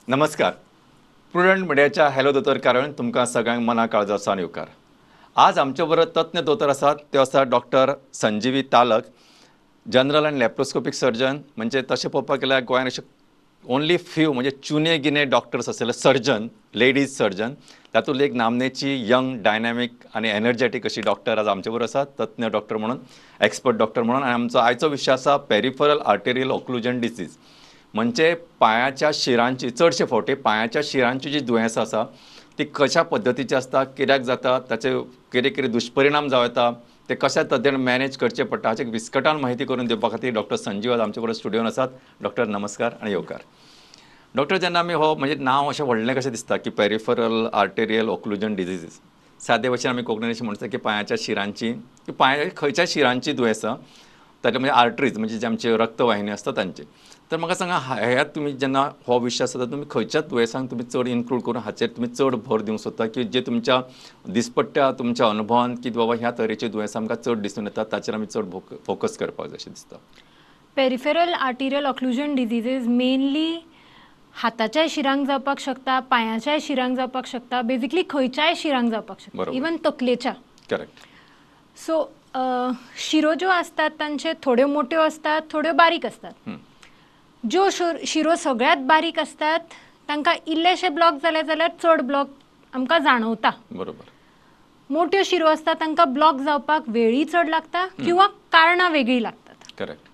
नमस्कार. प्रुडंट मिडियाच्या हॅलो दोतोर कारण तुमकां सगळ्यांक मना काळजासान येवकार. आज आमचे बरोबर तज्ञ दोतोर आसात, ते आसा डॉक्टर संजीवी तालक, जनरल आनी लॅप्रोस्कोपीक सर्जन. म्हणजे तशें पळोवपाक गेल्यार गोंयांत अशे ओनली फ्यू म्हणजे चुने गिने डॉक्टर्स आसले सर्जन, लेडीज सर्जन. तातूंत एक नामनेची यंग, डायनॅमीक आनी एनर्जेटीक अशी डॉक्टर आज आमचे बरोबर आसात, तज्ञ डॉक्टर म्हणून, एक्सपर्ट डॉक्टर म्हणून. आनी आमचो आयचो विशय आसा पेरिफरल आर्टेरियल ऑक्लुजन डिसीज, म्हणजे पांयाच्या शिरांची, चडशे फावटी पांयाच्या शिरांची जी दुयेंसां आसा ती कशा पद्दतीची आसता, कित्याक जाता, ताचे कितें कितें दुश्परिणाम जावं येता, ते कशा तरेन मॅनेज करचे पडटा, हाचे विस्कटान म्हायती करून दिवपा खातीर डॉक्टर संजीव आज आमचे बरोबर स्टुडियोन आसात. डॉक्टर नमस्कार आनी येवकार. डॉक्टर, जेन्ना आमी हो म्हणजे नांव अशें व्हडलें कशें दिसता की पेरिफरल आर्टेरियल ऑक्लुजन डिजीजीस, सादे भाशेन आमी कोंकणीन अशें म्हणटा की पांयाच्या शिरांची, पांया खंयच्या शिरांची दुयेंसां, ताचे म्हणजे आर्टरीज, म्हणजे जे आमचे रक्तवाहिनी आसता तांचे. तर म्हाका सांगा, ह्या तुमी जेन्ना हो विशय आसा तुमी खंयच्या दुयेंसांक तुमी चड इन्क्लूड करून हाचेर तुमी चड भर दिवंक सोदता, की जे तुमच्या दिसपट्ट्या तुमच्या अनुभवान की बाबा ह्या तरेची दुयेंसां आमकां चड दिसून येतात, ताचेर आमी चड फोकस करपाक जाय अशें दिसता? Peripheral arterial occlusion diseases mainly हाताच्याय शिरांक जावपाक शकता, पांयाच्याय शिरांक जावपाक शकता, बेजिकली खंयच्याय शिरांक जावपाक शकता, इवन तकलेच्या. करेक्ट. सो शिरो ज्यो आसतात तांचे थोड्यो मोट्यो आसतात, थोड्यो बारीक आसतात. ज्यो शिरो सगळ्यात बारीक आसतात तांकां इल्लेशे ब्लॉक जाले जाल्यार चड ब्लॉक आमकां जाणवता. बरोबर. मोट्यो शिरो आसतात तांकां ब्लॉक जावपाक वेळी चड लागता किंवा कारणां वेगळी लागतात. करेक्ट.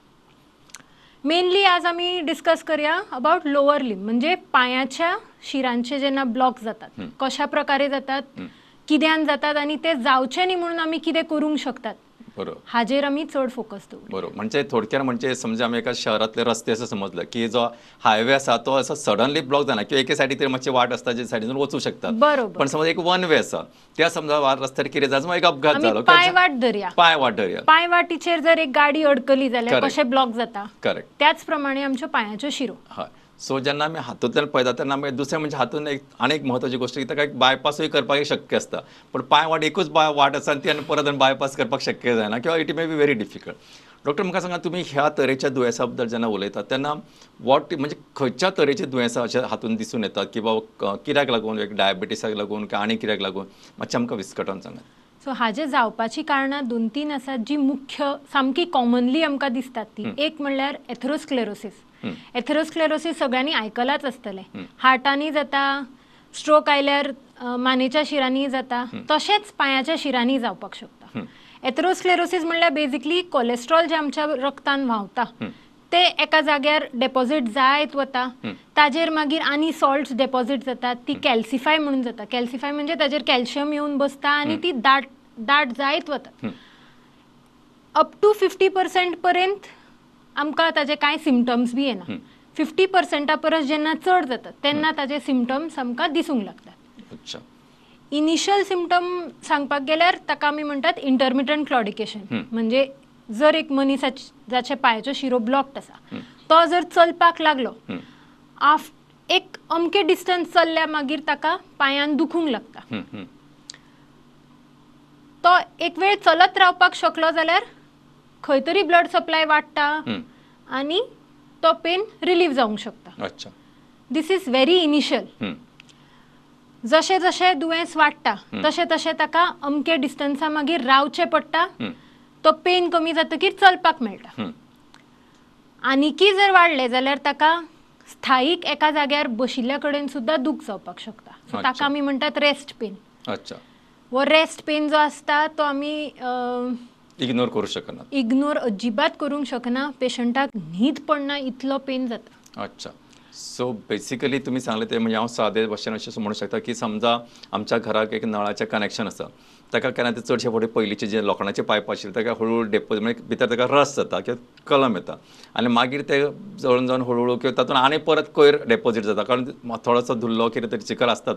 मेनली आज आमी डिस्कस करया अबाउट लोअर लिंब, म्हणजे पांयाच्या शिरांचे जेन्ना ब्लॉक जातात कशा प्रकारे जातात, कित्यान जातात आनी ते जावचे न्ही म्हणून आमी कितें करूंक शकतात, बरोबर, हाजेर आमी चड फोकस दवरूं. बरोबर. म्हणजे थोडक्यात म्हणजे समजा आमी एका शहरांतले रस्ते अशें समजलं की जो हायवे आसा तो असो सडनली ब्लॉक जायना, किंवा एके सायडीक तरी मातशी वाट आसता जे सायडीन वचूं शकतात. बरोबर. पण समज एक वन वे आसा, त्या समजा रस्त्यार कितें जाता, एक अपघात जालो, पांय वाट धरया, पांय वाट धरया, पांय वाटीचेर जर एक गाडी अडकली जाल्यार कशें ब्लॉक जाता. करेक्ट. त्याच प्रमाणे आमच्यो पांयाच्यो शिरो. हय. सो जेन्ना आमी हातूंतल्यान पळयता तेन्ना मागीर दुसरें म्हणजे हातून एक आनी एक म्हत्वाची गोश्ट की ताका एक बायपासूय करपाक शक्य आसता, पण पांय वाट एकूच वाट आसा आनी ती आनी परत बायपास करपाक शक्य जायना, किंवा it may be very difficult. Doctor म्हाका सांगा, तुमी ह्या तरेच्या दुयेंसा बद्दल जेन्ना उलयतात तेन्ना what म्हणजे खंयच्या तरेचे दुयेंसां अशें हातून दिसून येतात, की बाबा कित्याक लागून, एक डायबिटीसाक लागून काय आनी कित्याक लागून, मातशें आमकां विस्कटावन सांगात. सो हाजे जावपाची कारणां दोन तीन आसात जी मुख्य सामकी कॉमनली आमकां दिसतात ती. एक म्हणल्यार एथेरोस्क्लेरोसिस. एथेरोस्क्लेरोसिस सगळ्यांनी आयकलाच आसतलें, हार्टांनी जाता, स्ट्रोक आयल्यार मानेच्या शिरांनी जाता, तशेंच पांयाच्या शिरांनी जावपाक शकता. एथेरोस्क्लेरोसिस म्हणल्यार बेजिकली कोलेस्ट्रॉल जें आमच्या रक्तान व्हांवता ते एका जाग्यार डेपॉझीट जायत वता, ताजेर मागीर आनी सॉल्ट्स डेपॉझीट जातात, ती कॅल्सिफाय म्हणून जाता. कॅल्सिफाय म्हणजे ताजेर कॅल्शियम येवन बसता आनी ती दाट दाट जायत वता. अप टू 50% पर्यंत आमकां ताजे कांय सिमटम्स बी येना. 50% परस जेन्ना चड जाता तेन्ना ताजे सिमटम्स आमकां दिसूंक लागतात. इनिशियल सिमटम सांगपाक गेल्यार ताका आमी म्हणटात इंटरमिटंट क्लॉडिकेशन. म्हणजे जर एक मनीस जाचे पांयाच्यो शिरो ब्लॉक्ड आसा तो जर चलपाक लागलो, एक अमके डिस्टन्स चल्ल्या मागीर ताका पांयान दुखूंक लागता. तो एक वेळ चलत रावपाक शकलो जाल्यार खंय तरी ब्लड सप्लाय वाडटा आनी तो पेन रिलीव जावंक शकता. This is very initial. जशें जशें दुयेंस वाडटा तशें तशें ताका अमके डिस्टन्सा मागीर रावचें पडटा, तो पेन कमी जातकीर चलपाक मेळटा. आनीकी जर वाडलें जाल्यार ताका स्थायीक एका जाग्यार बशिल्ल्या कडेन सुद्दां दूख जावपाक शकता. सो ताका आमी म्हणटात रेस्ट पेन. वो रेस्ट पेन जो आसता तो आमी इग्नोर करूं शकना, इग्नोर अजिबात करूंक शकना. पेशंटाक न्हीद पडना इतलो पेन जाता. अच्छा. सो बेसिकली तुमी सांगलें तें म्हणजे हांव सादे भाशेन अशें म्हणूंक शकता की समजा आमच्या घराक एक नळाचें कनेक्शन आसा, ताका केन्ना ते चडशे फावटी पयलींचे जे लोखणाचे पायप आशिल्ले ताका हळूहळू डेपोज म्हणजे भितर ताका रस जाता किंवा कलम येता आनी मागीर ते जळून जावन हळूहळू किंवा तातूंत आनी परत कोयर डेपोजीट जाता, कारण थोडोसो धुल्लो कितें तरी चिखल आसतात,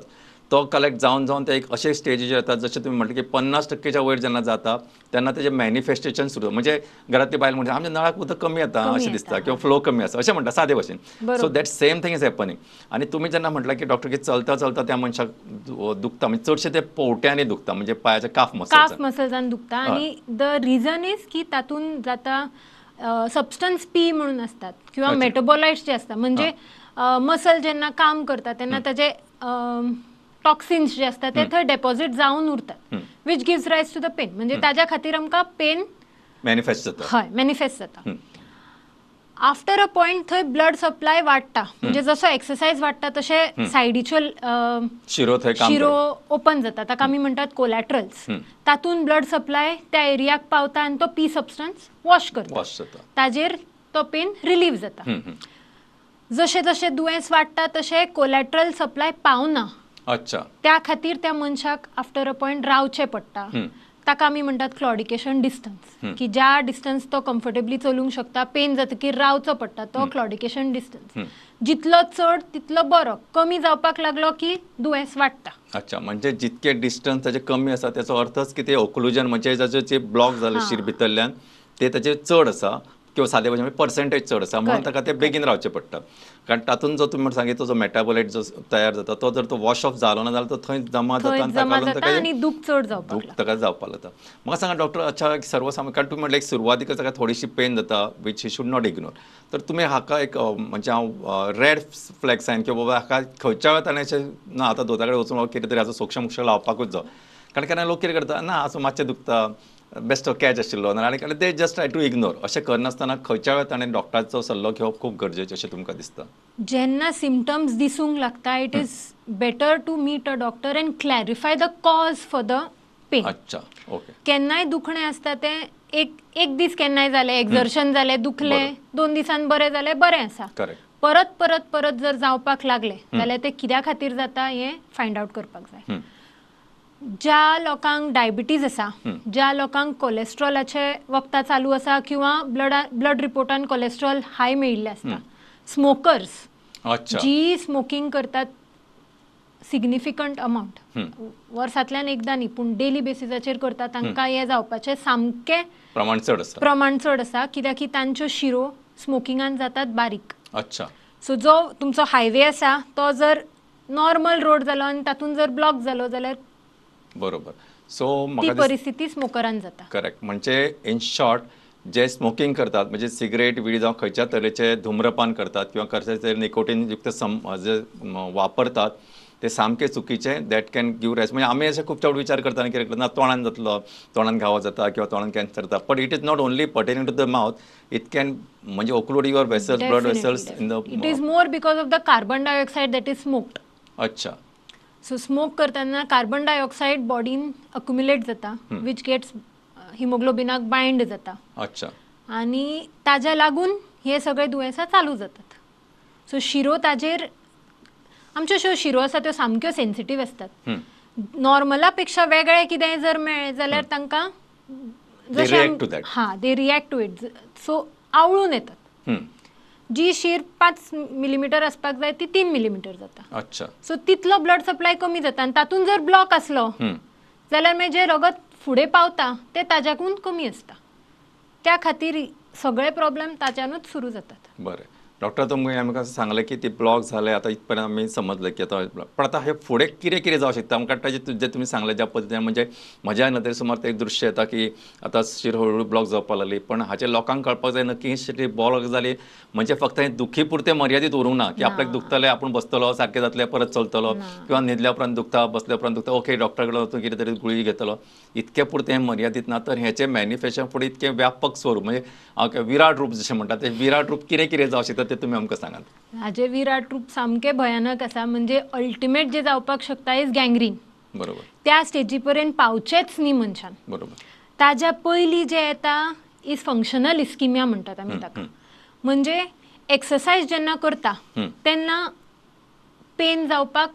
तो कलेक्ट जावन जावन ते एक अशे स्टेजीचेर येतात जशें तुमी म्हटलें की 50%च्या वयर जेन्ना जाता तेन्ना तेजें मॅनिफेस्टेशन सुरू, म्हणजे घरांतली बायल म्हणटा आमच्या नळाक उदक कमी येता अशें दिसता किंवा फ्लो कमी आसा अशें म्हणटा सादे भाशेन. So that same thing is happening. आनी तुमी जेन्ना म्हटलें की डॉक्टर की चलता चलता त्या मनशाक दुखता, म्हणजे चडशें ते पोवट्यांनी दुखता, म्हणजे पांयाच्या काफ मसल्सान, काफ मसल्सान दुखता. आनी the reason is की तातूंत जाता सबस्टन्स पी म्हणून असतात किंवा मेटाबॉलाइट्स जे असतात, म्हणजे मसल जेन्ना काम करता तेन्ना ताजे टॉक्सिन्स जे आसता ते थंय डेपॉझीट जावन उरतात, which gives rise to the pain. म्हणजे ताज्या खातीर आमकां पेन मॅनिफेस्ट जाता. हय, मॅनिफेस्ट जाता. आफ्टर अ पॉयंट थंय ब्लड सप्लाय वाडटा, म्हणजे जसो एक्सरसाइज वाडटा तशें सायडीच्यो शिरो ओपन जाता, ताका आमी म्हणटात कोलॅट्रल्स. तातूंत ब्लड सप्लाय त्या एरियाक पावता आनी तो पी सबस्टन्स वॉश करता, ताजेर तो पेन रिलीव जाता. जशें जशें दुयेंस वाडटा तशें कोलॅट्रल सप्लाय पावना. अच्छा. त्या खातीर त्या मनशाक आफ्टर अ पॉयंट रावचें पडटा. ताका आमी म्हणटात क्लॉडिकेशन डिस्टन्स, की ज्या डिस्टन्स तो कम्फर्टेबली चलूंक शकता, पेन जातकीर रावचो पडटा, तो क्लॉडिकेशन डिस्टन्स. जितलो चड तितलो बरो, कमी जावपाक लागलो की दुयेंस वाडटा. अच्छा, म्हणजे जितके डिस्टन्स ताजे कमी आसा त्याचो अर्थच की ते ओक्लुजन म्हणजे ताजे जे ब्लॉक जाले शीर भितरल्यान ते ताजे चड आसा किंवा सादे भाशेन पर्सेंटेज चड आसा, म्हणून ताका ते बेगीन रावचें पडटा. कारण तातूंत जो तुमी सांगितलो जो मेटाबोलायट जो तयार जाता तो जर तो वॉश ऑफ जालो ना जाल्यार तो थंय जमा जाता आनी दूख चड जावपाक ताका जावपाक लागता. म्हाका सांगा डॉक्टर, अच्छा सर्वसामान्य, कारण तुमी म्हटलें एक सुरवातीक ताका थोडीशी पेन जाता which he should not ignore, तर तुमी हाका एक म्हणजे हांव रेड फ्लॅग सायन किंवा बाबा हाका खंयच्या वेळार ताणें अशें ना आतां दोतोरा कडेन वचून कितें तरी हाचो सोक्ष मोक्ष लावपाकूच जाय. कारण केन्ना लोक कितें करता ना आसूं मातशें दुखता बेस्टो कॅच आशिल्लो ना आनी ते जस्ट ट्राय टू इग्नोर. अशें करनासतना खंयच्या वेळार ताणें डॉक्टराचो सल्लो घेवप खूब गरजेचें अशें तुमकां दिसता? जेन्ना सिमटम्स दिसूंक लागता it is better to meet a doctor and clarify the cause for the pain. अच्छा, ओके. केन्नाय दुखणें आसता तें एक एक दीस केन्नाय जालें, एक्झर्शन जालें, दुखलें, 2 दिसान बरें जालें, बरें आसा. करेक्ट. परत परत परत जर जावपाक लागलें जाल्यार तें कित्या खातीर जाता हें फायंड आवट करपाक जाय. ज्या लोकांक डायबिटीज आसा, ज्या लोकांक कोलेस्ट्रॉलाचे वखदां चालू आसा किंवा ब्लड रिपोर्टान कोलेस्ट्रॉल हाय मेळिल्लें आसता, स्मोकर्स जी स्मोकींग करतात सिग्निफिकंट अमावंट, वर्सांतल्यान एकदां न्ही पूण डेली बेसिसाचेर करतात, तांकां हें जावपाचें सामकें प्रमाण चड आसा. प्रमाण चड आसा, कित्याक की तांच्यो शिरो स्मोकिंगान जातात बारीक. अच्छा. सो जो तुमचो हायवे आसा तो जर नॉर्मल रोड जालो आनी तातूंत जर ब्लॉक जालो जाल्यार बरोबर. सो ती परिस्थिती स्मोकरान जाता. करेक्ट. म्हणजे इन शॉर्ट जे स्मोकिंग करतात म्हणजे सिगरेट विडी जावं खंयच्या तरेचे धूम्रपान करतात किंवा खंयच्या निकोटीन युक्त जे वापरतात ते सामके चुकीचे. That can give rise. म्हणजे आमी अशें खूब चड विचार करता कितें करता ना तोंडान जातलो, तोंडान घावो जाता किंवा तोंडान कॅन्सर जाता, but it is not only pertaining to the mouth, it can म्हणजे occlude your vessels, blood vessels in the. It is more because of the carbon dioxide that is smoked. अच्छा. सो स्मोक करतना carbon dioxide बॉडीन accumulate जाता, which gets हिमोग्लोबिनाक bind जाता. अच्छा. आनी ताज्या लागून हे सगळे दुयेंसां चालू जातात. सो शिरो ताजेर आमच्यो ज्यो शिरो आसा त्यो सामक्यो सेन्सिटीव आसतात. नॉर्मला पेक्षा वेगळें कितेंय जर मेळ्ळें जाल्यार तांकां जशें हां they react to it, so आवळून येतात. जी शीर 5 मिलीमीटर आसपाक जाय ती 3 मिलीमीटर जाता. अच्छा. सो तितलो ब्लड सप्लाय कमी जाता आनी तातूंत जर ब्लॉक आसलो जाल्यार मागीर जें रगत फुडें पावता तें ताज्याकून कमी आसता. त्या खातीर सगळे प्रॉब्लेम ताच्यानूच सुरू जातात. बरें डॉक्टर, तुमकां आमकां सांगलें की ती ब्लॉक जाले आतां इतपर्यंत आमी समजलें की आतां पण आतां हे फुडें कितें कितें जावं शकता आमकां ताजें जें तुमी सांगलें ज्या पद्दतीन, म्हणजे म्हज्या नदरे सुमार तें एक दृश्य येता की आतां शीर हळूहळू ब्लॉक जावपाक लागली, पण हाचें लोकांक कळपाक जाय नक्की ही शीर ब्लॉक जाली म्हणजे फक्त हें दुखी पुरतें मर्यादीत उरूंक ना की आपल्याक दुखतलें आपूण बसतलो सारकें जातलें परत चलतलो, किंवा न्हिदल्या उपरांत दुखता बसल्या उपरांत दुखता ओके डॉक्टरा कडेन वचून कितें तरी गुळी घेतलो, इतकें पुरतें हें मर्यादीत ना, तर हेचें मॅनिफेशन फुडें इतकें व्यापक स्वरूप म्हणजे विराट रूप जशें म्हणटा तें विराट रूप कितें कितें जावं शकता ते तुमी आमकां सांगात. हाजे विराट रूप सामकें भयानक आसा. म्हणजे अल्टिमेट जे जावपाक शकता is gangrene. बरोबर. त्या स्टेजी पर्यंत पावचेच न्ही मनशान. बरोबर. ताज्या पयलीं जें येता is functional ischaemia म्हणटात आमी ताका. म्हणजे एक्सरसायज जेन्ना करता तेन्ना पेन जावपाक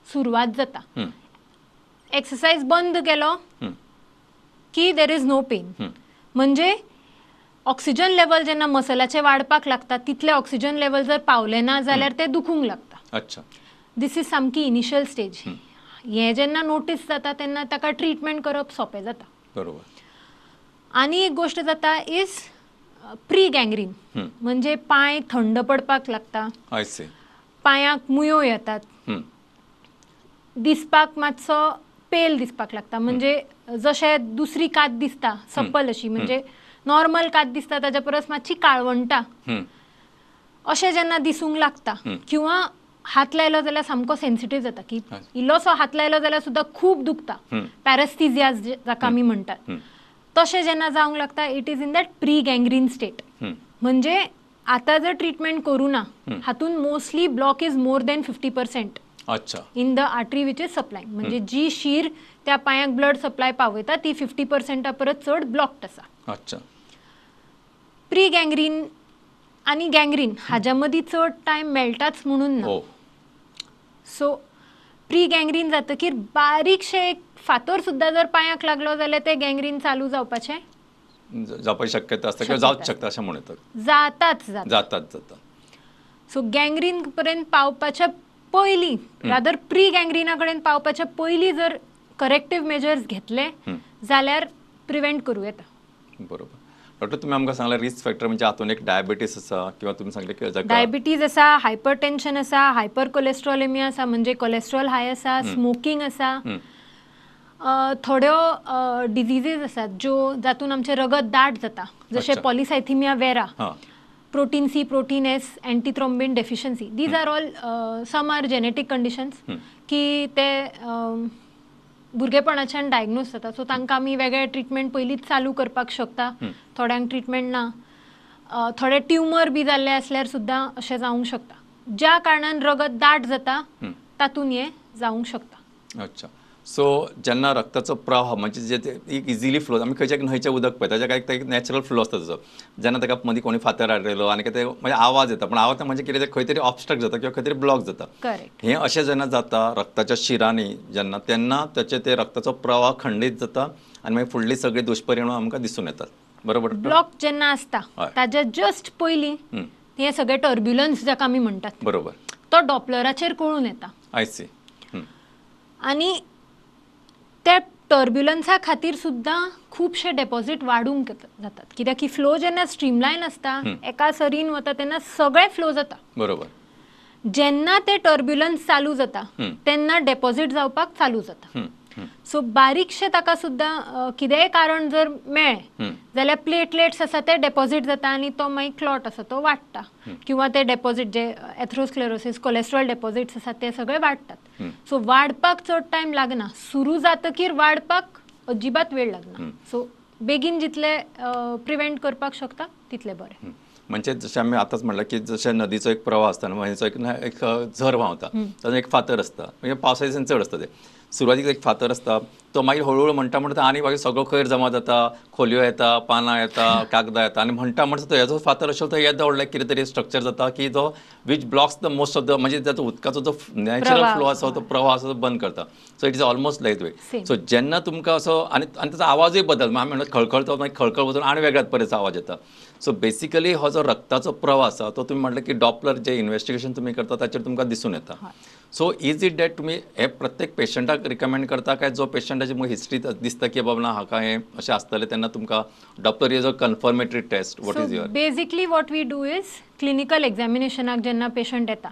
सुरवात जाता. एक्सरसायज बंद केलो की there is no pen. म्हणजे ऑक्सिजन लेवल जेन्ना मसलाचे वाडपाक लागता तितले ऑक्सिजन लेवल जर पावले ना जाल्यार ते दुखूंक लागता. अच्छा. This is सामकी इनिशियल स्टेज. हें जेन्ना नोटीस जाता तेन्ना ताका ट्रिटमेंट करप सोंपें जाता. बरोबर. आनी एक गोश्ट जाता is pre gangrene. म्हणजे पांय थंड पडपाक लागता, पांयांक मुयो येतात, दिसपाक मातसो पेल दिसपाक लागता, म्हणजे जशें दुसरी कात दिसता सप्पल अशी, म्हणजे नॉर्मल कात दिसता ताज्या परस मातशी काळवंटा, अशें जेन्ना दिसूंक लागता किंवा हात लायलो जाल्यार सामको सेन्सिटीव जाता की इल्लोसो हात लायलो जाल्यार सुद्दां खूब दुखता, पॅरस्थीजिया जाका आमी म्हणटात, तशें जेन्ना जावंक लागता it is in that pre gangrene state. म्हणजे आतां जर ट्रिटमेंट करूं ना हातून mostly block is more than 50% in the artery which is supply, म्हणजे जी शीर त्या पांयाक ब्लड सप्लाय पावयता ती 50% परत चड ब्लॉक्ड आसा. अच्छा. प्री गँग्रीन आनी गँग्रीन हाज्या मदीं चड टायम मेळटाच म्हणून ना. सो प्री गँग्रीन जातकीर बारीकशें एक फातर सुद्दां जर पांयाक लागलो जाल्यार ते गँग्रीन चालू जावपाचें जावपाची शक्यता आसता किंवा जावच शकता अशें म्हणूं येता. जाताच जातात जाता. सो गँग्रीन पर्यंत पावपाच्या पयलीं, रादर प्री गँग्रिना कडेन पावपाच्या पयलीं जर करेक्टीव मेजर्स घेतले जाल्यार प्रिवेंट करूं येता. बरोबर. डॉक्टर तुमी आमकां सांगलें रिस्क फॅक्टर म्हणजे हातून एक डायबिटीस आसा किंवा तुमी सांगलें की डायबिटीज आसा, हायपर टेन्शन आसा, हायपर कोलेस्ट्रॉलेमिया आसा म्हणजे कोलेस्ट्रॉल हाय आसा, स्मोकींग आसा, थोड्यो डिजीजीज आसात ज्यो जातून आमचें रगत दाट जाता, जशें polycythaemia vera, protein C, protein S, antithrombin deficiency. These are all some are genetic conditions की ते भुरगेपणाच्यान डायग्नोज जाता. सो तांकां आमी वेगळे ट्रिटमेंट पयलींच चालू करपाक शकता, थोड्यांक ट्रिटमेंट ना. थोडे ट्युमर बी जाल्ले आसल्यार सुद्दां अशें जावंक शकता. ज्या कारणान रगत दाट जाता तातूंत हें जावंक शकता. अच्छा. सो जेन्ना रक्ताचो प्रवाह म्हणजे जे एक इजिली फ्लो, आमी खंयच्या न्हंयचें उदक पळयता ताच्या काय एक नॅचरल फ्लो आसता ताचो, जेन्ना ताका मदीं कोणी फातर हाडलेलो आनी कितें म्हणजे आवाज येता, पण आवाज म्हणजे कितें खंय तरी ऑबस्ट्रक्ट जाता किंवा खंय तरी ब्लॉक जाता. करेक्ट. हें अशें जेन्ना जाता रक्ताच्या शिरांनी जेन्ना, तेन्ना ताचे ते रक्ताचो प्रवाह खंडीत जाता आनी मागीर फुडली सगळी दुश्परिणाम आमकां दिसून येतात. बरोबर. ब्लॉक जेन्ना आसता ताच्या जस्ट पयलीं हें सगळें टर्ब्युलन्स जाका आमी म्हणटात, बरोबर, तो डॉपलराचेर कळून येता. I see. आनी त्या टर्ब्युलन्सा खातीर सुद्दां खुबशे डेपॉझीट वाडूंक जातात, कित्याक की फ्लो जेन्ना स्ट्रीमलायन आसता एका सरीन वता तेन्ना सगळे फ्लो जाता. बरोबर. जेन्ना ते टर्ब्युलन्स चालू जाता तेन्ना डेपॉझीट जावपाक चालू जाता. सो बारीकशें ताका सुद्दां कितेंय कारण जर मेळ्ळें जाल्यार प्लेटलेट्स आसा ते डेपॉझीट जाता आनी तो मागीर क्लॉट आसा तो वाडटा, किंवा ते डेपॉझीट जे एथरोस्क्लेरोसिस कोलेस्ट्रॉल डेपॉझिट्स आसा ते सगळे वाडटात. सो वाडपाक चड टायम लागना, सुरू जातकीर वाडपाक अजिबात वेळ लागना. सो बेगीन जितले प्रिवेंट करपाक शकता तितले बरें. म्हणजे जशें आमी आतांच म्हणलें की जशें नदीचो एक प्रवाह आसता, न्हंयेचो एक झर व्हांवता, ताजो एक फातर आसता, म्हणजे पावसा दिसान चड आसता ते, सुरवातीक एक फातर आसता तो मागीर हळूहळू म्हणटा म्हणटा आनी मागीर सगळो खैर जमा जाता, खोलयो येता, पानां येता, कागदां येता, आनी म्हणटा म्हणटा तो हेजो फातर आशिल्लो तो येदो व्हडलो कितें तरी स्ट्रक्चर जाता की जो which blocks the most of the, म्हणजे ताचो उदकाचो जो नॅचरल फ्लो आसा तो प्रवाह आसा तो बंद करता. So it is almost like way. So जेन्ना तुमकां असो आनी आनी ताचो आवाजूय बदल, आमी म्हणटा खळखळतो, मागीर खळखळ वचून आनी वेगळ्याच परेचो आवाज येता. सो बेसिकली हो जो रक्ताचो प्रवाह आसा तो तुमी म्हटलें की डॉपलर जे इन्वेस्टिगेशन तुमी करता ताचेर तुमकां दिसून येता. सो is it that तुमी हे प्रत्येक पेशंटाक रिकमेंड करता काय जो पेशंटाची हिस्ट्री दिसता की बाबा ना हाका हें अशें आसतलें तेन्ना तुमकां Doppler is a confirmatory test? What is your? Basically what we do is clinical एग्जामिनेशनाक जेन्ना पेशंट येता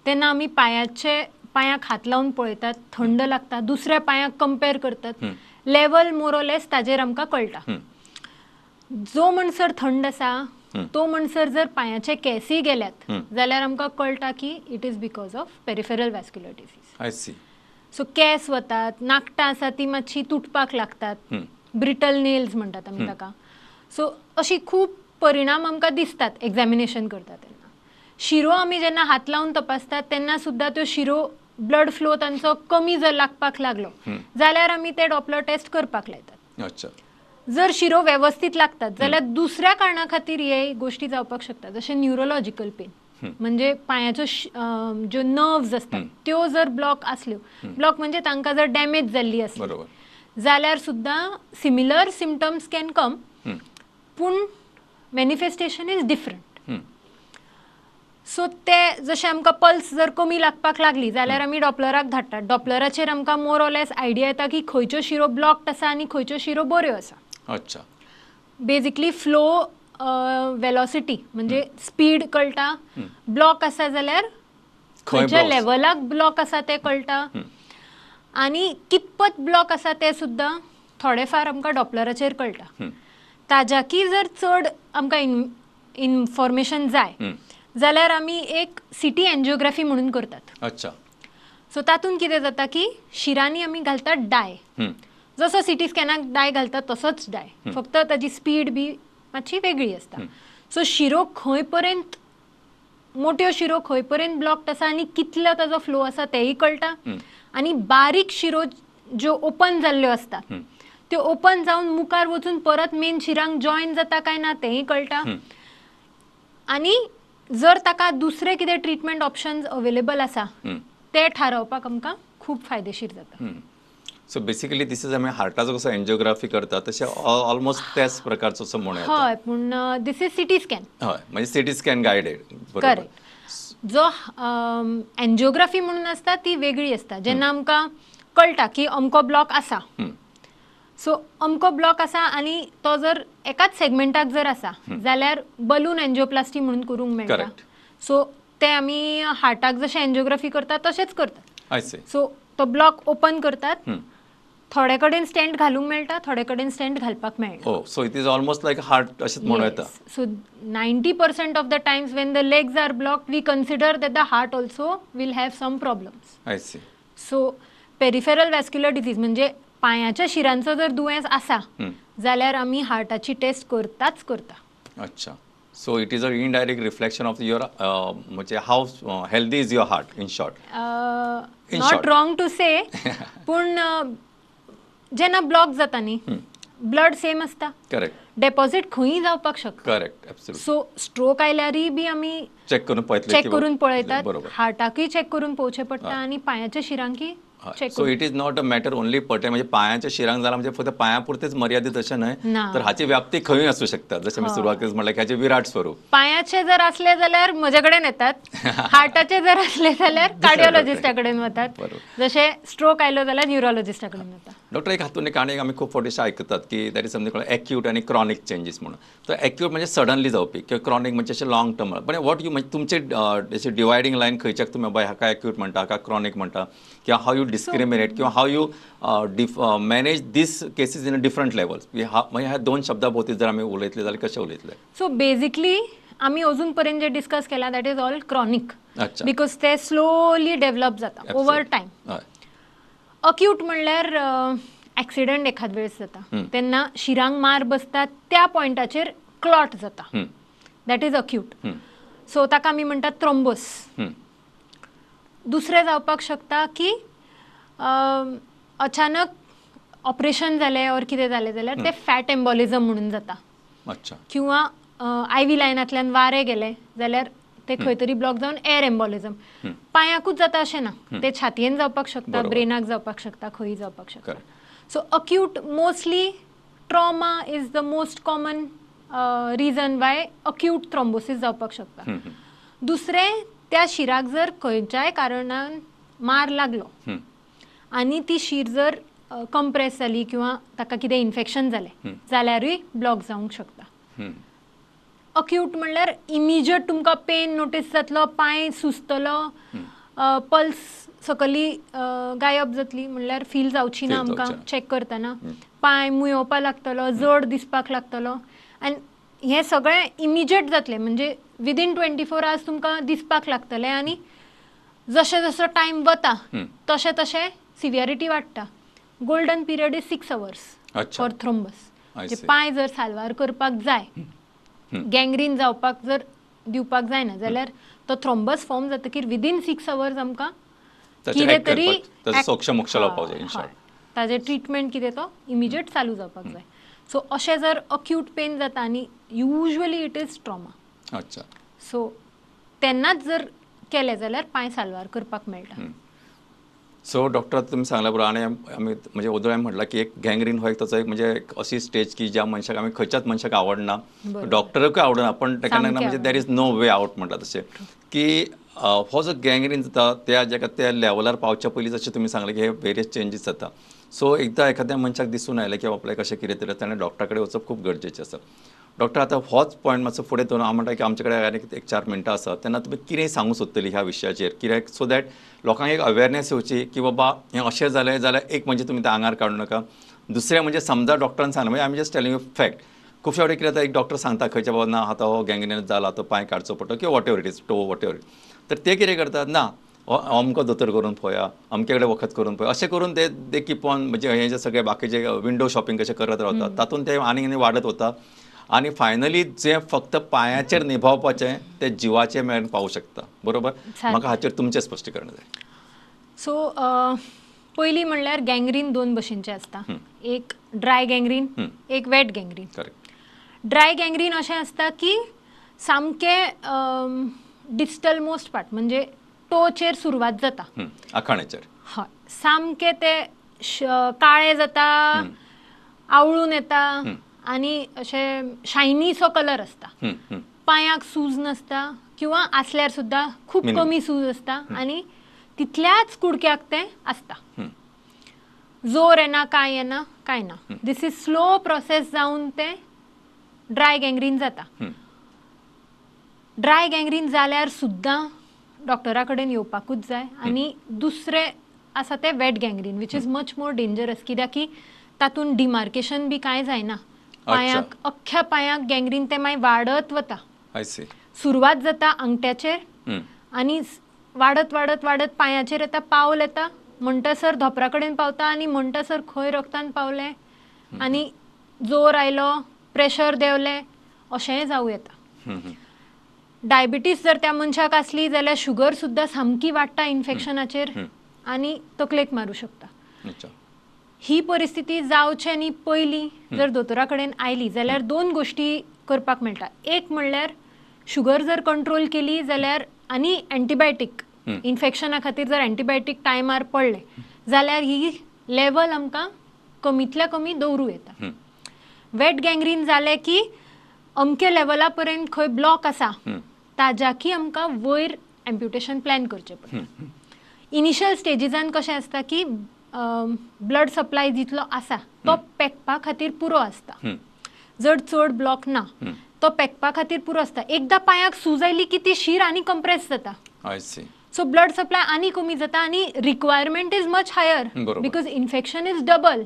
तेन्ना आमी पांयाक हात लावन पळयतात, थंड लागता, दुसऱ्या पांयाक कंपेर करतात, लेवल मोर ऑर लेस ताजेर आमकां कळटा. जो म्हणसर थंड आसा तो म्हणसर जर पांयाचे केंसय गेल्यात जाल्यार आमकां कळटा की it is because of peripheral vascular disease. I see. So केंस वतात, नाकटां आसा ती मातशी तुटपाक लागतात, ब्रिटल नेल्स म्हणटात आमी ताका. सो अशी खूब परिणाम आमकां दिसतात एग्जामिनेशन करता तेन्ना. शिरो आमी जेन्ना हात लावन तपासतात तेन्ना सुद्दां त्यो शिरो ब्लड फ्लो तांचो कमी जर लागपाक लागलो जाल्यार आमी ते डॉपलर टेस्ट करपाक लायतात. अच्छा. जर शिरो वेवस्थीत लागतात जाल्यार दुसऱ्या कारणा खातीर हे गोष्टी जावपाक शकता, जशें न्युरोलॉजिकल पेन, म्हणजे पांयाच्यो ज्यो नर्व्स आसतात त्यो जर ब्लॉक आसल्यो, ब्लॉक म्हणजे तांकां जर डॅमेज जाल्ली आसली जाल्यार सुद्दां सिमिलर सिमटम्स can come, पूण मॅनिफेस्टेशन is different. सो ते जशें आमकां पल्स जर कमी लागपाक लागली जाल्यार आमी डॉपलराक धाडटात. डॉपलराचेर आमकां मोर ऑर लेस आयडिया येता की खंयच्यो शिरो ब्लॉक्ड आसा आनी खंयच्यो शिरो बऱ्यो आसा. अच्छा. बेजिकली फ्लो वेलोसिटी म्हणजे स्पीड कळटा, ब्लॉक आसा जाल्यार खंयच्या लेवलाक ब्लॉक आसा तें कळटा, आनी कितपत ब्लॉक आसा तें सुद्दां थोडेफार आमकां डॉपलराचेर कळटा. ताज्याकी जर चड आमकां इन्फॉर्मेशन जाय जाल्यार आमी एक सीटी एन्जियोग्राफी म्हणून करतात. अच्छा. सो तातूंत कितें जाता की शिरांनी आमी घालतात डाय, जसो सीटी स्कॅनाक डाय घालतात तसोच डाय, फक्त ताजी स्पीड बी मातशी वेगळी आसता. सो शिरो खंय पर्यंत, मोट्यो शिरो खंय पर्यंत ब्लॉक्ड आसा आनी कितलो ताजो फ्लो आसा तेंय कळटा. आनी बारीक शिरो ज्यो ओपन जाल्ल्यो आसता त्यो ओपन जावन मुखार वचून परत मेन शिरांक जॉयन जाता काय ना तेंय कळटा. आनी जर ताका दुसरे कितें ट्रिटमेंट ऑप्शन्स अवेलेबल आसा ते थारावपाक आमकां खूब फायदेशीर जाता. सो बेसिकली this is आमी हार्टाचो कसो एन्जियोग्राफी करता तशें ऑलमोस्ट त्याच प्रकारचो असो म्हणूं येता. हय, पूण this is CT scan. हय, म्हणजे सीटी स्कॅन गायडेड. करेक्ट. जो एन्जियोग्राफी म्हणून आसता ती वेगळी आसता, जेन्ना आमकां कळटा की अमको ब्लॉक आसा. सो अमको ब्लॉक आसा आनी तो जर एकाच सेगमेंटाक जर आसा जाल्यार बलून एन्जियोप्लास्टी म्हणून करूंक मेळटा. सो ते आमी हार्टाक जशें एन्जियोग्राफी करता तशेंच करतात. सो तो ब्लॉक ओपन करतात, थोडे कडेन स्टेंट घालूंक मेळटा, थोडे कडेन स्टेंट घालपाक मेळना. So it is almost like heart अशेंच म्हणूं येता. So 90% of the times when the legs are blocked we consider that the heart also will have some problems. I see. So peripheral vascular disease म्हणजे पांयाच्या शिरांचो जर दुयेंस आसा जाल्यार आमी हार्टाची taste करताच करता. अच्छा. So it is a indirect reflection of your म्हणजे how healthy is your heart in short. Not wrong to say, पूण जेन्ना ब्लॉक जाता न्ही, ब्लड सेम आसता. करेक्ट. डेपॉझीट खंयी जावपाक शकता. Correct, absolutely. सो स्ट्रोक आयल्यारय बी आमी चेक करून पळयतले, चेक करून पळयतात, हार्टाकूय चेक करून पळोवचें पडटा आनी पांयाच्या शिरांकय. So it is not a matter only पर्टे म्हणजे पायांच्या शिरांक जाला म्हणजे फक्त पांया पुरतेच मर्यादित अशें न्हय, तर हाची व्याप्ती खंयूय आसूं शकता. जशें मी सुरवातीक म्हणलें की हाचें विराट स्वरूप. पांयाचे जर असले जाल्यार म्हजे कडेन येतात, हार्टाचे जर असले जाल्यार कार्डियोलॉजिस्टा कडेन वतात, जशें स्ट्रोक आयलो जाल्यार न्युरोलॉजिस्टा कडेन वतात. डॉक्टर, एक हातून एक आनी आमी खूब फावटी आयकतात की that is something acute आनी क्रॉनीक चेंजीस म्हणून. तर एक्यूट म्हणजे सडनली जावपी किंवा क्रॉनीक म्हणजे अशें लॉंग टर्म. पण what you म्हणजे तुमचे डिवायडींग लायन खंयच्याक तुमी बाबा हाका एक्यूट म्हणटा, हाका क्रॉनीक म्हणटा, किंवा how you discriminate किंवा how you manage these cases in a different levels, म्हणजे ह्या दोन शब्दां भोवती जर आमी उलयतले जाल्यार कशें उलयतले? सो बेजिकली आमी अजून पर्यंत जे डिस्कस केला that is all chronic, because ते स्लोली डेव्हलप जाता ओवर टायम. अक्यूट म्हणल्यार एक्सिडंट एखाद वेळेस जाता तेन्ना शिरांक मार बसता त्या पॉयंटाचेर क्लॉट जाता, that is acute. सो ताका आमी म्हणटात थ्रोम्बोस. दुसरें जावपाक शकता की अचानक ऑपरेशन जालें ऑर कितें जालें जाल्यार तें फॅट एम्बॉलिझम म्हणून जाता. किंवा आयव्ही लायनांतल्यान वारें गेलें जाल्यार ते खंय तरी ब्लॉक जावन एअर एम्बॉलिझम. पांयाकूच जाता अशें ना, ते छातयेन जावपाक शकता, ब्रेनाक जावपाक शकता, खंय जावपाक शकता. So acute mostly trauma is the most common reason why acute thrombosis जावपाक शकता. दुसरें, त्या शिराक जर खंयच्याय कारणान मार लागलो आनी ती शीर जर कंप्रेस जाली किंवा ताका कितें इन्फेक्शन जालें जाल्यारूय ब्लॉक जावंक शकता. अक्यूट म्हणल्यार इमिजिएट तुमकां पेन नोटीस जातलो, पांय सुजतलो, पल्स सकली गायब जातली, म्हणल्यार फील जावची ना आमकां चॅक करतना, पांय मुयोवपाक लागतलो, जड दिसपाक लागतलो, आनी हें सगळें इमिजिएट जातलें, म्हणजे विदीन 24 आवर्स तुमकां दिसपाक लागतलें. आनी जशें जसो टायम वता तशें तशें सिवियरिटी वाडटा. Golden period is 6 hours for thrombus. म्हणजे पांय जर साल्वार करपाक जाय, गँग्रीन जावपाक जर दिवपाक जायना जाल्यार तो थ्रोम्बस फॉर्म जातकीर विदीन 6 आवर्स आमकां कितें तरी ताजें ट्रिटमेंट कितें तो इमिजिएट चालू जावपाक जाय. सो अशें जर अक्यूट पेन जाता आनी usually it is trauma, so तेन्नाच जर केलें जाल्यार पांय साल्वार करपाक मेळटा. सो डॉक्टर तुमी सांगला बरोबर. आनी आमी म्हणजे ओदोळ म्हटलां की एक गँग्रीन हो एक ताचो एक म्हणजे एक अशी स्टेज की ज्या मनशाक आमी खंयच्याच मनशाक आवडना, डॉक्टराकूय आवडना, पण ताका ना म्हणजे there is no way out म्हणटा तशें की हो जो गँग्रीन जाता त्या जेका त्या लेवलार पावच्या पयलीं जशें तुमी सांगलें की हे वेरियस चेंजीस जाता. सो एकदां एखाद्या मनशाक दिसून आयलें की आपल्याक अशें कितें तरी ताणें डॉक्टरा कडेन वचप खूब गरजेचें आसा. डॉक्टर, आतां होच पॉयंट मातसो फुडें दवरून हांव म्हणटा की आमचे कडेन आनीक एक 4 मिनटां आसा, तेन्ना तुमी कितें सांगूंक सोदतली ह्या विशयाचेर, कित्याक सो that लोकांक एक अवेरनेस येवची की बाबा हें अशें जालें जाल्यार एक म्हणजे तुमी तें आंगार काडूं नाका, दुसरें म्हणजे समजा डॉक्टरान सांगलें म्हणजे I am just telling you fact, खुबशे फावटी कितें जाता, एक डॉक्टर सांगता खंयच्या बाबा ना आतां हो गँग्रीन जाला, तो पांय काडचो पडटलो किंवा whatever it is, toe whatever. तर ते कितें करतात ना अमको दोतोर करून पळोवया, अमके कडेन वखद करून पळोवया, अशें करून ते they keep on म्हणजे हे जे सगळे बाकीचे विंडो शॉपिंग कशें करत रावतात, तातूंत ते आनी आनी वाडत वता आनी फायनली जे फक्त पांयाचेर निभावपाचें ते जिवाचे मेरेन पावूं शकता. बरोबर, म्हाका हाचेर तुमचें स्पश्टीकरण जाय. सो पयलीं म्हणल्यार गँग्रीन दोन भशेनचें आसता, एक ड्राय गँग्रीन, एक वेट गँग्रीन. ड्राय गँग्रीन अशें आसता की सामकें डिस्टल मोस्ट पार्ट म्हणजे टोचेर सुरवात जाता, आखाण्याचेर, हय, सामकें ते काळे जाता, आवळून येता आनी अशें शायनीसो कलर आसता, पांयाक सूज नासता किंवा आसल्यार सुद्दां खूब कमी सूज आसता आनी तितल्याच कुडक्याक तें आसता, जोर येना, कांय येना, कांय ना. This is slow process जावन तें ड्राय गँग्रीन जाता. ड्राय गँग्रीन जाल्यार सुद्दां डॉक्टरा कडेन येवपाकूच जाय. आनी दुसरें आसा तें wet gangrene, which is much more dangerous, कित्याक की तातूंत डिमार्केशन बी कांय जायना, पांयाक, अख्ख्या पांयाक गँग्रीन तें मागीर वाडत वता. सुरवात जाता आंगठ्याचेर आनी वाडत वाडत वाडत पांयाचेर येता, पावल येता म्हणटासर धोपरा कडेन पावता आनी म्हणटासर खंय रगतान पावलें आनी जोर आयलो, प्रेशर देंवलें, अशेंय जावं येता. डायबिटीज जर त्या मनशाक आसली जाल्यार शुगर सुद्दां सामकी वाडटा इन्फेक्शनाचेर आनी तकलेक मारूं शकता. ही परिस्थिती जावचे न्ही पयलीं जर दोतोरा कडेन आयली जाल्यार दोन गोश्टी करपाक मेळटा. एक म्हणल्यार शुगर जर कंट्रोल केली जाल्यार आनी एंटीबायोटीक इन्फेक्शना खातीर जर एंटीबायोटीक टायमार पडले जाल्यार ही लेवल आमकां कमीतल्या कमी दवरूं येता. वेट गँग्रीन जालें की अमके लेवला पर्यंत खंय ब्लॉक आसा ताज्याकी आमकां वयर एम्प्युटेशन प्लॅन करचें पडटा. इनिशियल स्टेजीसान कशें आसता की ब्लड सप्लाय जितलो आसा तो पेकपा खातीर पुरो आसता, जर चड ब्लॉक ना तो पेकपा खातीर पुरो आसता. एकदां पांयाक सूज आयली की ती शीर आनी कंप्रेस जाता, सो ब्लड सप्लाय आनी कमी जाता आनी requirement is much higher because infection is double.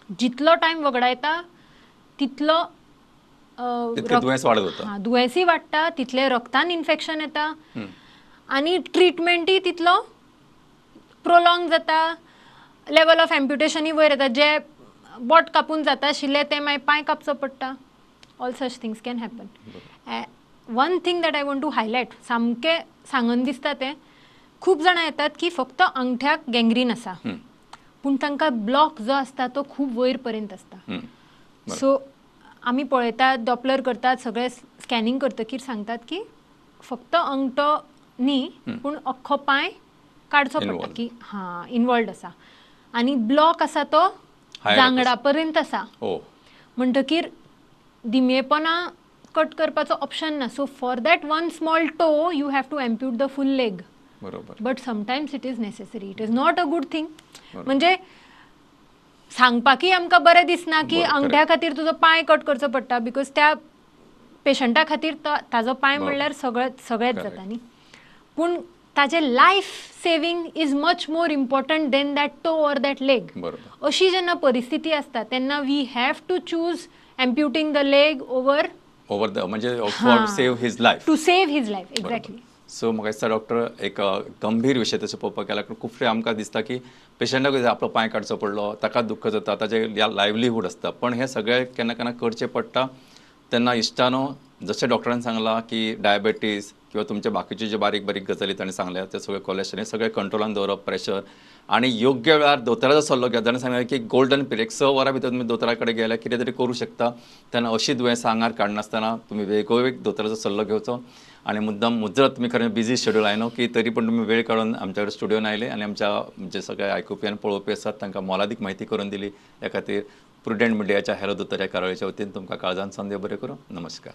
जितलो टायम वगडायता तितलो दुयेंसूय वाडटा, तितलें रक्तान इन्फेक्शन येता आनी ट्रिटमेंटूय तितलो प्रोलॉंग जाता, लेवल ऑफ एम्प्युटेशनूय वयर येता. जे बोट कापून जाता आशिल्लें तें मागीर पांय कापचो पडटा. All such things can happen. One thing that I want to highlight, सामकें सांगन दिसता तें, खूब जाणां येतात की फक्त आंगठ्याक गँग्रीन आसा पूण तांकां ब्लॉक जो आसता तो खूब वयर पर्यंत आसता. सो आमी पळयतात, डॉपलर करतात, सगळें स्कॅनिंग करतकीर सांगतात की फक्त अंगठो न्ही पूण अख्खो पांय काडचो पडटा की हां इनवॉल्ड आसा आनी ब्लॉक आसा तो जांगडा पर्यंत आसा, म्हणटकीर दिमयेपणा कट करपाचो ऑप्शन ना. So for that one small toe you have to ampute the full leg. But sometimes it is necessary, it is not a good thing. म्हणजे सांगपाकय आमकां बरें दिसना की अंगठ्या खातीर तुजो पांय कट करचो पडटा, because त्या पेशंटा खातीर ताजो पांय म्हणल्यार सगळेंच जाता न्ही, पूण ताजें life saving is much more important than that toe or that leg. अशी जेन्ना परिस्थिती आसता तेन्ना we have to choose amputating the leg over over the म्हणजे for save his life, to save his life. Exactly. So म्हाका दिसता doctor एक गंभीर विशय तशें पळोवपाक गेल्यार खूबशे आमकां दिसता की पेशंटाक आपलो पांय काडचो पडलो, ताका दुख्ख जाता, ताजें लायवलीहूड आसता, पण हें सगळें केन्ना केन्ना करचें पडटा. तेन्ना इश्टानो, जशें डॉक्टरान सांगलां की डायबेटीस किंवा तुमचे बाकीचे जे बारीक बारीक गजाली ताणें सांगल्या ते सगळे कोलेस्ट्रॉल हे सगळे कंट्रोलान दवरप, प्रेशर आनी योग्य वेळार दोतोराचो सल्लो घेता. ताणें सांगलें की गोल्डन पिरियड 6 वरां भितर तुमी दोतोरा कडेन गेल्यार कितें तरी करूं शकता. तेन्ना अशी दुयेंसां आंगार काडनासतना तुमी वेगोवेग दोतोराचो सल्लो घेवचो आनी मुद्दम मुजरत तुमी खरें बिजी शेड्यूल आयनो की तरी पण तुमी वेळ काडून आमच्या कडेन स्टुडियोन आयले आनी आमच्या जे सगळे आयकुपी आनी पळोवपी आसात तांकां मोलादीक म्हायती करून दिली. त्या खातीर प्रुडंट मिडियाच्या हॅलो दोतोर ह्या कार्यावळीच्या वतीन तुमकां काळजान सावन देव बरें करूं. नमस्कार.